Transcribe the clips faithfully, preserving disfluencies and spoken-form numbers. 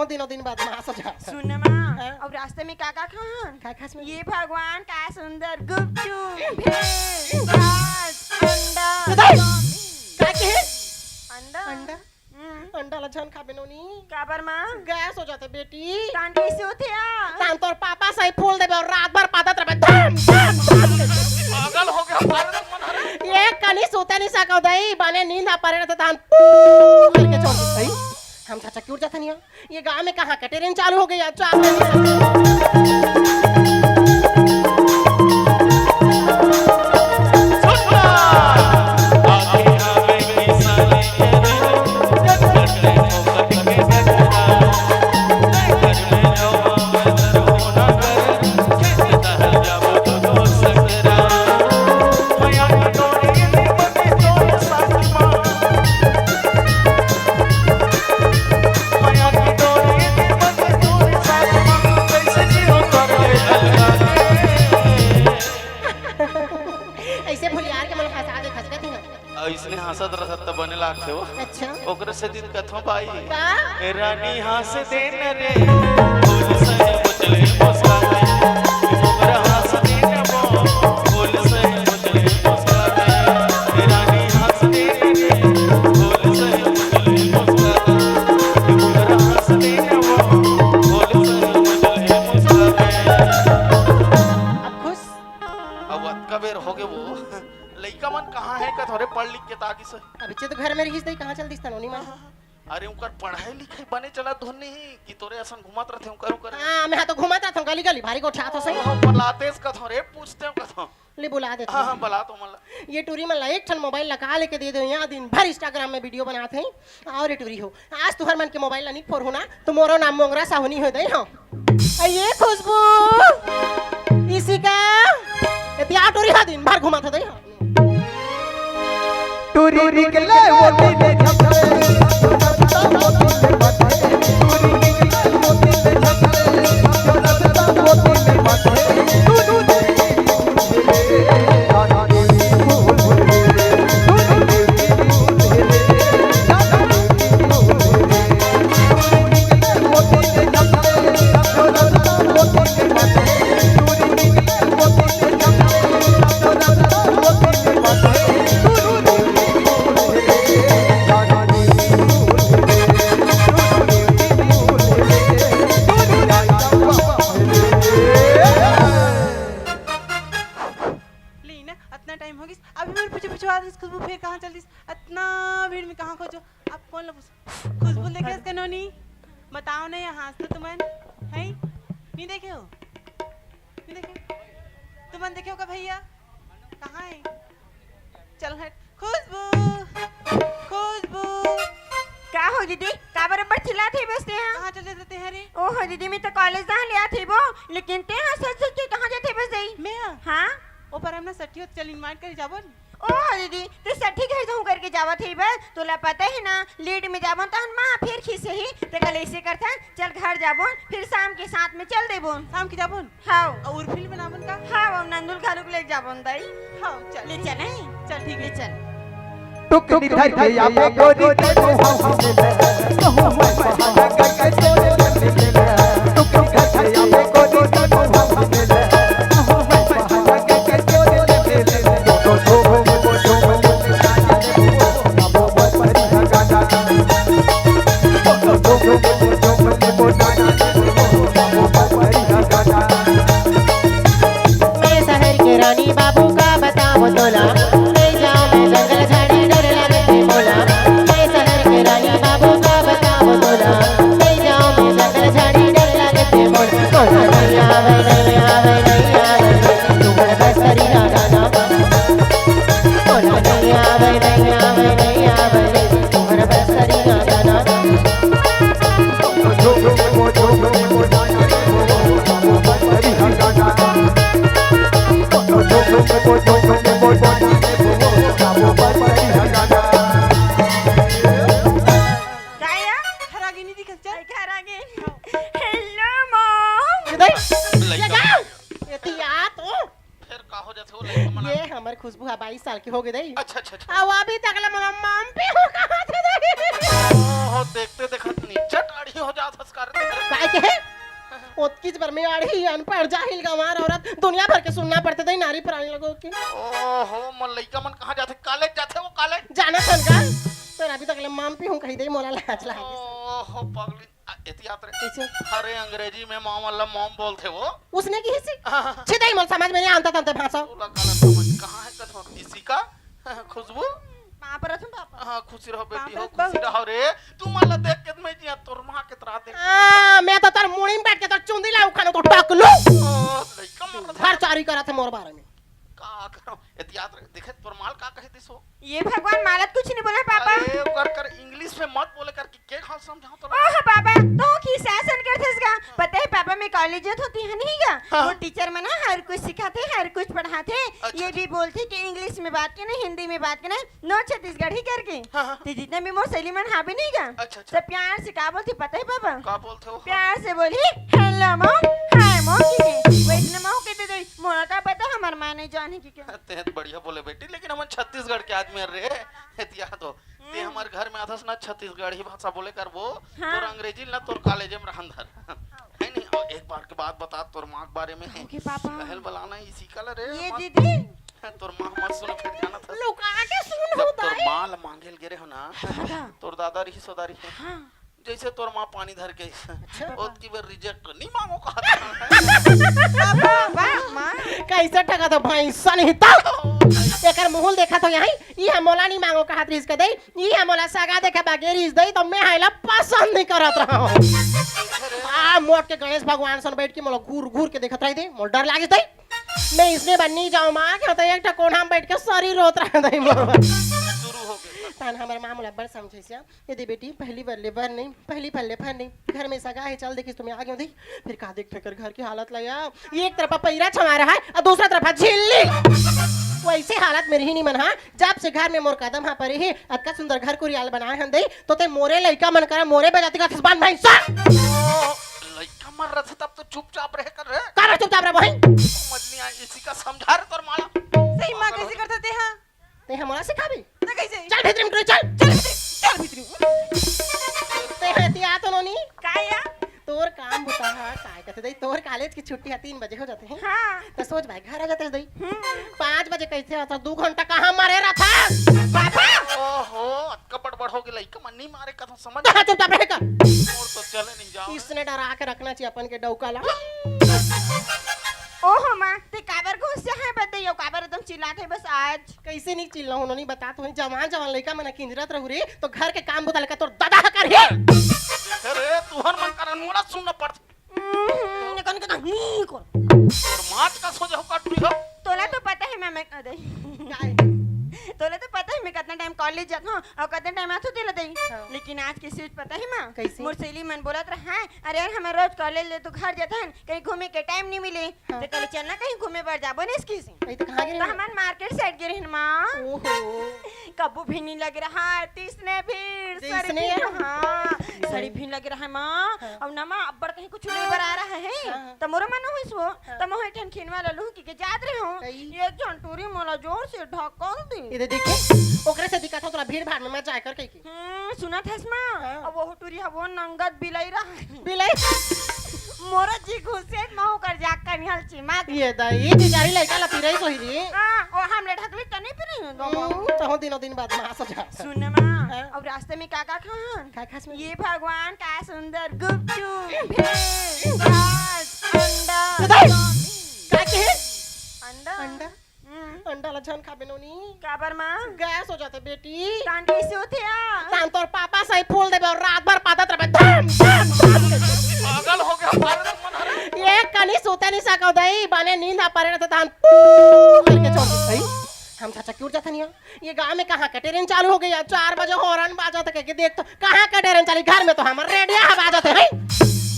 दिनों दिन बदमाश हो जात हे। सुन ना माँ, हाँ? अब रास्ते में का का खाहन? का खास में? ये भगवान, का सुंदर गुपचुप, भेल, चाट, अंडा। तो दे। का के? अंडा। अंडा? हम्म। अंडा ला झन खाबे नोनी। काबर माँ? गैस हो जाथे बेटी। तान कैसे होथे आ? तान तोर पापा सही फूल देबे अउ रात भर पादत रहबे। धम, धम, धम। पागल हो गया, पागल मन हरे। एक कनी सुते नहीं सको दई, बने नींद आ परे रहथे तान पू करके छोड़ दे। सही? हम छचक के उठ जाथन इहाँ। ये गांव में कहाँ के ट्रेन चालू हो गई यार, चालू हो गई। ऐसे भुलियार के मन हंसा दे, खचकत ही ना। अइसने हंसत रहत त बने लागथे वो। अच्छा। ओकरे से दिन कथों बाई। का? ए रानी हंस दे न रे, बोल सही मुचले मुस्कान। ओकरा हंस दे न वो, बोल सही मुचले मुस्कान। ए रानी हंस दे न रे, बोल सही मुचले मुस्कान। ओकरा हंस दे न वो, बोल सही मुचले मुस्कान। अब खुश? अब अतका बेर हो गे वो। लइका मन कहाँ हे कथों रे, पढ़ लिख के तागिस हे। अभी तो घर में रहिस दई, कहाँ चल दिस तनोनी मन? अरे उनकर पढ़ाई लिखाई बने चलत धुन नहीं कि तोरे असन घुमत रहथे उनकर उनकर। हाँ, मैं तो घुमत रहथों गली गली, भारी गोठियाथों सही। ओहो, बलातेस कथों रे, पूछतेंव कथों। ले बुला देथों। हाँ, हाँ, बला तो मन ला। ये टूरी मन ला एक ठन मोबाइल लगा लेके दे दो, यहाँ दिन भर Instagram में वीडियो बनात हे। अउ रे टूरी हो, आज तुहर मन के मोबाइल ला नी फोरहूँ ना, त मोरो नाम मोंगरा साहू नी हो दई, हाँ। ए खुशबू, इशिका, एती आ टूरी हा दिन भर घुमत हे दई हा। टूरी निकले वो दिन झपके, टूरी निकले वो दिन झपके, ले ना, अतना टाइम हो गिस, अभी मोर पीछू पीछू आत रहिस, खुशबू फेर कहाँ चल दिस? अतना भीड़ में कहाँ खोजों? अब कोन ला पूछों? खुशबू देखे हस कनोनी? बताओ ना, यहाँ हंस तो तुमन, हैं? नहीं देखे हो? नहीं देखे? तुमन देखे हो का भैया? कहाँ हे? चल हट। खुशबू, खुशबू। का हो दीदी, काबर अब्बड़ चिल्लात हे बस तें हा? कहाँ चल देते हैं रे? ओहो दीदी, मैं तो कॉलेज जाहूँ ले आत हे वो, लेकिन तें हा सच सच के कहाँ जात हे बस दई? मैं हा? हाँ? ओ पर हम ना सठी होत चल invite करे जाबो न। ओहो दीदी, तें सठी घर जाहूँ करके जावत हे बस, तोला पता हे ना, late में जाबो तहन माँ फेर खीसे ही, तेकर ले ऐसे करथन, चल घर जाबो, फिर शाम के साथ में चल देबो। शाम के जाबो न? हाव। अउ उर्फी ल बनाबो न का? हाव, अउ नंदू ल घलो लेके जाबो न दाई। हाव, चल। ले चल, हैं? चल, ठीक हे। ले चल। टुकड़ी धर के आबे गोरी के मुहां से ले ले। कहूं मैं बहाना करके तोरे ले ले। टुकड़ी धर के आबे गोरी के मुहां से ले ले। कहूं मैं बहाना करके तोरे ले ले। दो, दो, दो, दो, दो, दो, दो, दो, दो, दो, दो, दो, दो, दो, दो, मैं शहर के रानी बाबू का बताओ तोला, ले जाओ मैं जंगल झाड़ी डर लगथे मोला। मैं शहर के रानी बाबू का बताओ तोला, ले जाओ मैं जंगल झाड़ी डर लगथे मोला। मोला नहीं आवे, नहीं आवे, नहीं आवे, तुम्हारा बस करी ना गाना। मोला नहीं आवे, नहीं आवे, नहीं आवे, तुम्हारा बस करी ना गाना। का या? घर आगे नहीं दिखत, चल। घर आगे। Hello, mom। इधर। लइका। ये जा। ये तो यार तो। फेर का हो जाथे वो लइका मन? ये हमर खुशबू हा बाईस साल के हो गे दई। अच्छा, अच्छा, अच्छा। अउ अभी तक ले मोला मम्मी हो कहा थे दई। ओहो, देखते देखत नीचा टाड़ी हो जात हस का रे? काय के? ओतकीच बर में अड़ही, अनपढ़, जाहिल, गंवार औरत, दुनिया भर के सुनना पड़थे दई नारी प्राणी लोगों के। ओहो, मोर लइका मन कहाँ जाथे? कॉलेज जाथे वो, कॉलेज। जाना थन का? पर अभी तक ले मॉम पीहूं कही दई, मोला लाज लागे। ओहो, पगली। आ, एती आत रे। कैसे? अरे, अंग्रेजी में मॉम वाला मॉम बोलथे वो। उसने की हिसी? हाँ। छी दई, मोला समझ में नहीं आता तंते भाषा। तोला काला समझ, कहाँ है कथोर? इसी का? खुशबू? पाँव परत हूँ पापा। हाँ, खुशी रहो बेटी, पाँव हो, परत खुशी बहू। रहो रे। तू मन ला देख के मैं जिया, तोर माँ के तरह देख। हाँ, मैं तो तोर मुड़ी में बैठ के तोर चुंदी ला उखानो तो टकलू। ओ, लइका मर घर चारी करत हे मोर बारे में। का करो? एती आत रे, देखे तोर माल का कहे दिस हो? ये भगवान, मालत कुछ नहीं बोले पापा। अरे, ओकर कर इंग्लिश में मत बोले कर कि के घाव समझाओ तो। ओह पापा, तो की शासन करथस गा? पता है पापा, मैं कॉलेज जात होती है नहीं गा? हाँ। वो टीचर मन ह हर कुछ सिखाथे, हर कुछ पढ़ाथे। अच्छा, ये अच्छा। भी बोलथे कि इंग्लिश में बात करना, हिंदी में बात करना, नॉट छत्तीसगढ़ी करके। हाँ, हाँ। ते जितना भी मोर सहेली मन हावे नहीं गा? अच्छा, अच्छा। सब प्यार से का बोलथे पता है पापा? का बोलथे वो? प्यार से बोली, "Hello mom, hi mom" की। वैसने मऊ के दे दे, मोला का पता हमार माँ नहीं जाने की क्या? ते तो बढ़िया बोले बेटी, लेकिन हमन छत्तीसगढ़ के आदमी हन रे। एती आत हो। ते हम्म। हमारे घर में आथस ना, छत्तीसगढ़ी भाषा बोले करबो, हाँ। तोर अंग्रेजी ना तोर कॉलेज में रहन धर। है नहीं? और एक बार के बात बता तोर माँ के बारे में। ओके पापा। कहल बलाना इसी का ला रे, ये माँ। दीदी। तोर माँ मत सुन, फिर जाना था। लुका के सुन जब हो तोर दाई। माँ ला मांगे ल गे रहे हो ना, हाँ। तोर दादा रही सो दारी है। हाँ। जैसे तोर माँ पानी धर के अच्छा। ओतकी बार रिजेक्ट नहीं मांगो कहा था। बाबा, माँ। कैसे ठगा था भैंसा नहीं था? एकर मुहुल देखा तो यही, ई हम मोला नहीं मांगो कहा रिस के दे, ई हम मोला सगा देखे बगैर रिस दे, तो मैं हाइला पसंद नहीं करत रहा हूँ। आ, मोट के गणेश भगवान सन बैठ के मोला घूर घूर के देखत रही दे, मोला डर लागिस दे। मैं इसने बन्नी जाऊँ माँ, क्या तो एक ठा कोना में बैठ के सरी रोत रहा दे मोर। शुरू हो गया। तन हमर माँ मोला बड़ समझे सिया। ये दे बेटी, पहली बार ले बर नहीं, पहली बार ले फर नहीं, घर में सगा है, चल देखिस तुम्हें आ गयो देख, फिर का देख ठेकर घर की हालत ला या, ये एक तरफा पैरा छमा रहा है और दूसरा तरफा झिल्ली। वैसे हालत मेरी ही नहीं मन, हाँ, जब से घर में मोर कदम हाँ परे है, अतका सुंदर घर कुरियाल बनाए हन दे, तो ते मोरे लइका मन करा, मोरे बजाती का खिसबान भैंसा। ओ, लइका मर रहा था तब तो चुपचाप रहे कर रे। का रहे चुपचाप रहे बहन? समझ नहीं आया, इसी का समझा रे तोर माला। सही माँ कैसे करते थे, हाँ? ते हमला सिखाबे? त कइसे? चल भीतरी में, चल। चल भीतरी, चल भीतरी। ते हतिया तो नोनी। का या? तोर काम बुता हा, काय कथे दई, तोर कॉलेज की छुट्टी हा, तीन बजे हो जाथे हैं। हाँ। त सोच भाई, घर आ जाते दई। हम्म। पाँच बजे कैसे आता? दू घंटा कहाँ मारे रहा था? पापा! ओहो, अतका बड़बड़ हो गेला, इका मन नहीं मारे का तो समझ। हाँ, चुपचाप रहे का। मोर तो चले नहीं जाओ। इसने डरा के रखना चाहिए अपन के डौका ला। ओहो माँ, ते काबर गुस्सा है बदे यो, काबर एकदम चिल्लात है बस आज? कैसे नहीं चिल्ला हूँ, नहीं बता तो है, जवान जवान लइका मन किंजरत रहू रे, तो घर के काम बुता लइका तोर दादा ह करही। अरे, तुहर मन करन मोला सुनना पड़त। हम्म, निकल, निकल, हम्म, कर। तोर माच का सोझ हो काट रही हो। तोला तो पता है मैं, मैं, अरे। काय? तोला तो पता है मैं कितना टाइम कॉलेज जात हूँ और कितना टाइम आत हूँ तेला दई। हाँ। लेकिन आज के चीज पता है माँ? कैसे? मोर सहेली मन बोलत रहा है, अरे यार, हमें रोज कॉलेज ले तो घर जात हन, कहीं घूमे के टाइम नहीं मिले। हाँ। ते कहले, "चल ना कहीं घूमे बर जाबो ने इसकी से।" नहीं तो कहाँ गे तो रहे? हमन मार्केट साइड गे रहन माँ। ओहो। कब्बू भी नहीं लग रहा है, तीसने भीड़, जैसने साड़ी भी, यार। हाँ, जैसने। साड़ी भी लग रहा है माँ। हाँ। अब ना माँ, अब्बड़ कहीं कुछ ले बर आ रहा है। हाँ, हाँ। तो मोरो मन हुई सो, हाँ। तो मैं ठन खिनवा ला लूँ कि के जात रहे हो। कई? ये एक झन टूरी मोला जोर से ढकल दे। ये दे देखे, ओकरे से दिक्कत हो तोला भीड़ भाड़ में मत जाए कर कहीं की। हम्म, सुनत हस माँ? हाँ। अब वो टूरी ह वो नंगत बिलाई रहा। बिलाई? मोरो जी घुसे, महू कर जा कनिहल चिमा के। ये दई, ये बेचारी लइका ला पिरई सोही रे। हाँ, और हमले ढकली त नहीं पिरई हो दो। हम्म, तहो दिनों दिन बाद माँ सजा। सुन माँ, हाँ। अब रास्ते में का का खान? का खास में? ये भगवान का सुंदर गुपचुप, भेल, प्याज, अंडा, तो दई, चाउमीन। का के? अंडा। अंडा? हम्म। अंडा ला झन खाबे नोनी। काबर माँ? गैस हो जाथे बेटी। तान कैसे होथे आ? तान तोर पापा सही फूल देबे और रात भर पादत रहबे। धम, धम, धम। पागल हो गया, पागल मन हरे। एक कनी सूते नहीं सको दई, बने नींद आ परे रहते तान पू करके छोड़ दे। भाई, हम चाचा क्यों जाते नहीं हैं? ये गांव में कहाँ का ट्रेन चालू हो गई है? चार बजे हॉर्न बाजा था, कह के देख तो कहाँ का ट्रेन चली? घर में तो हमर रेडियो है बाजा थे, हैं?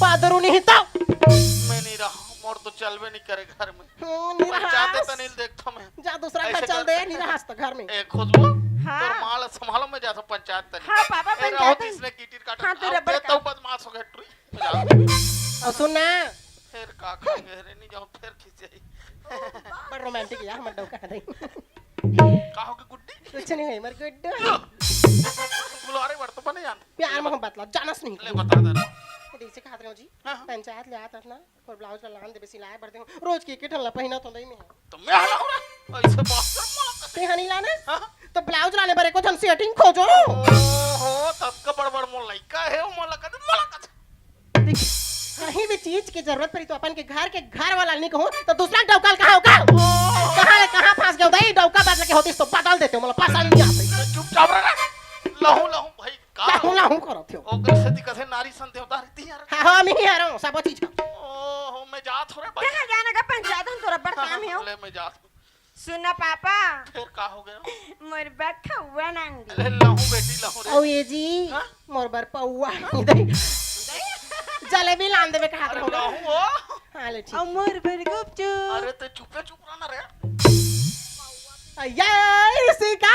पादरू नहीं तो। मैं नहीं रहा, मोर तो चलबे नहीं करे घर में। हम्म, नहीं रहा। पंचायत तनिल देखता मैं। जा दूसरा घर ऐसे चल कर दे, नहीं रहा तो घर में। ए, खुशबू, हाँ। तोर माँ ला संभालो, मैं जाता पंचायत तनिल। हाँ, पापा, ए, रहो, पंचायत। इसने कीटिर काटा। हाँ, तो अब रबर ते का। तो बदमाश हो गए, ट्री। जाओ। और सुन ना। फिर का खाएंगे रे, नहीं जाओ, फिर खींचे। बड़ रोमांटिक यार, मत डौका नहीं। का हो गए गुड्डी? कुछ नहीं है, मर गुड्डू। बुलारे बर तो बने जानत। प्यार मोहब्बत ला जानस नहीं। ले बता दे। ये देखे खात रहे हो जी। हाँ, हाँ। पंचायत ले आत रहा ना, और ब्लाउज ला लान देबे सिलाए बर दे। रोज के के ठन ला पहिना तो दई में। तो मैं हला हो रहा। ऐसे बात कर मोला कथे। ते हनी लाने? हाँ? तो ब्लाउज लाने बर एको ठन सेटिंग खोजो। ओहो, तब का बड़ बड़ मोर लइका हे, ओ मोला कथे, मोला कथे। देख, कहीं भी चीज के जरूरत पड़ी तो अपन के घर के घर वाला नहीं कहूँ तो दूसरा डौका ल कहाँ होगा? कहाँ ले कहाँ फंस गया? उदय डौका बदल के होती तो बदल देते हो, मतलब पसंद नहीं आते। चुपचाप रह ना। लहू लहू भाई का? लहू लहू करत हो। ओकर सेती कथे नारी सन देवता रहती यार। हाँ, हाँ, मैं ही आ रहा हूँ, सब चीज का। ओहो, मैं जात हो रे भाई। कहाँ जाने का पंचायत हम तोरा बड़ काम है हो। ले मैं जात हूँ। सुना पापा। फिर का हो गया? मोर बर खौवा नांग दे। अरे लहू बेटी लहू रे। औ ये जी, हाँ? मोर बर पौवा नांग दे। जलेबी लान देबे कहा अरे हो। लहू ओ। हाँ ले ठीक। औ मोर बर गुपचुप। अरे ते चुपे चुप रहना रे। अया, इसी का?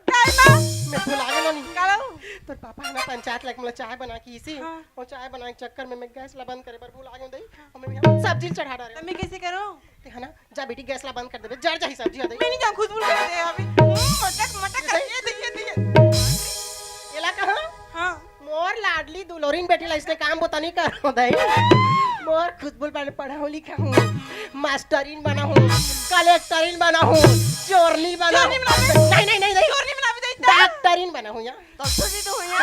काय माँ? मैं भुला गेलो नी। का लहू? तोर पापा है ना पंचायत लग मतलब चाय बना के इसी। हाँ। और चाय बनाए के चक्कर में मैं गैस ला बंद करे बर भुला गेलो दई। और मैं यहाँ सब्जी चढ़ा डाले। तो मैं कैसे करूँ? ते है ना, जा बेटी गैस ला बंद कर देबे, जर जाही सब्जी हो दे। मैं नहीं जाऊँ, खुशबू कर दे अभी। हम्म, मटक, मटक ये कर, दे। ये दे, ये दे, ये दे। एला कहाँ? हाँ। मोर लाडली दुलोरिन बेटी ला इसने काम बोता नहीं करो दे। मोर खुशबू बन पढ़ाऊँ लिखाऊँ, मास्टरिन बनाऊँ, कलेक्टरिन बनाऊँ, चोरनी बनाऊँ। चोरनी बनावे? नहीं, नहीं, नहीं, नहीं। चोरनी बनावे दे इतना? डॉक्टरिन बनाऊँ या। तब तो जी तो हुई है।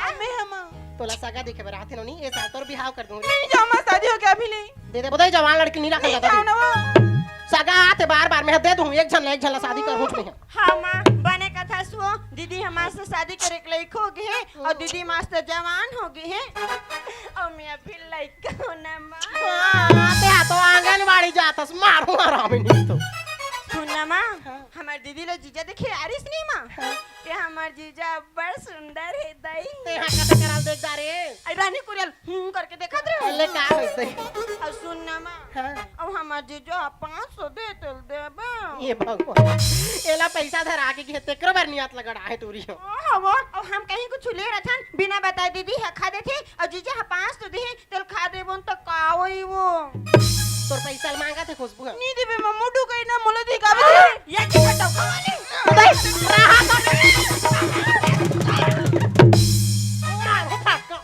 अम्मे हम। तोला सगा देखे बर आथे नोनी, ए साल तोर बिहाव कर दूंगी। नहीं जाओ माँ, शादी हो गया अभी नहीं। दे दे, बताई जवान लड़की नहीं रखा नहीं जाता जाओ ना। वो। सगा आथे बार बार, मैं दे दूं, एक झन ला, एक झन ला शादी कर हूँ मैं। हाँ माँ, बने कथा सुओ, दीदी हमार से शादी करे के लायक हो गए हैं और दीदी हमार से जवान हो गए हैं और मैं अभी लइका हूँ ना माँ। हाँ, ते हा तो आंगनबाड़ी जातस, मारू आराम नहीं तो। सुन ना माँ, हाँ। हमार दीदी ला जीजा देखे आरिस नहीं माँ। हाँ। ते हमार जीजा अब्बड़ सुंदर हे दई। ते हा कते कराल देख जा रे। आई रानी कुरियल हूं करके देखत रहे। अल्ले का होइस दई? अउ सुन ना माँ। हाँ। अउ हमार जीजा पाँच सौ दे तेल देबे। ये भगवान। एला पैसा धरा के घेते करो बार नियत लगड़ा है टूरी हो। ओ हवो, अउ हम कहीं कुछ ले रथन बिना बताए दीदी ह खा देथे अउ जीजा ह पाँच सौ देहे तेल खा देबो त का होई वो? तोर पैसा ल मांगत हे खुशबू ह। नी देबे म मुडू कहीं ना मोला दी का बे। ये की खटो खवाली। दे, रहा तो नहीं। मारो फटका।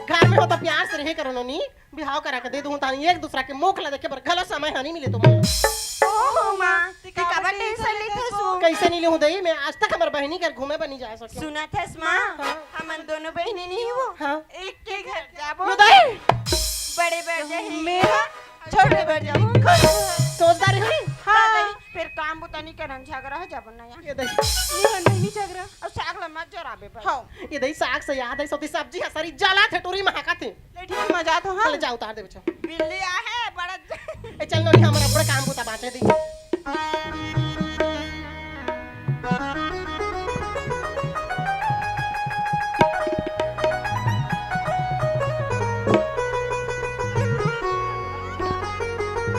घर में हो तो प्यार से रहे करो नोनी। बिहाव करा के दे दूं तानी एक दूसरा के मुख ला देखे बर घलो समय हानि मिले तो मन। ओहो माँ, ते काबर टेंशन लेथस ओ? कैसे नहीं लेहूं दई, मैं आज तक हमर बहिनी घर घूमे बर नहीं जा सके। सुनत हस माँ, हाँ। हमन दोनों बहिनी नहीं हो। हाँ। एक के घर जाबो। ये दई। बड़े बर जाही। मेरा छोटे बर जाही। सोचदार हे। हाँ। दई, फिर काम बुता नहीं करन, झगड़ा हो जाबो ना यहाँ। ये दई। नहीं हो, नहीं, नहीं झगड़ा। अउ साग ला मत जराबे बस। हाँ। ये दई साग से याद हे, सोती सब्जी ह सरी जला थे टूरी महका थे। ले ठीक हे, मैं जात हूँ, हाँ। चल जा उतार दे बच्चा। बिल्ली आहे बड़ा। ए चल नोनी, हमर अपने काम बुता बांटे दी।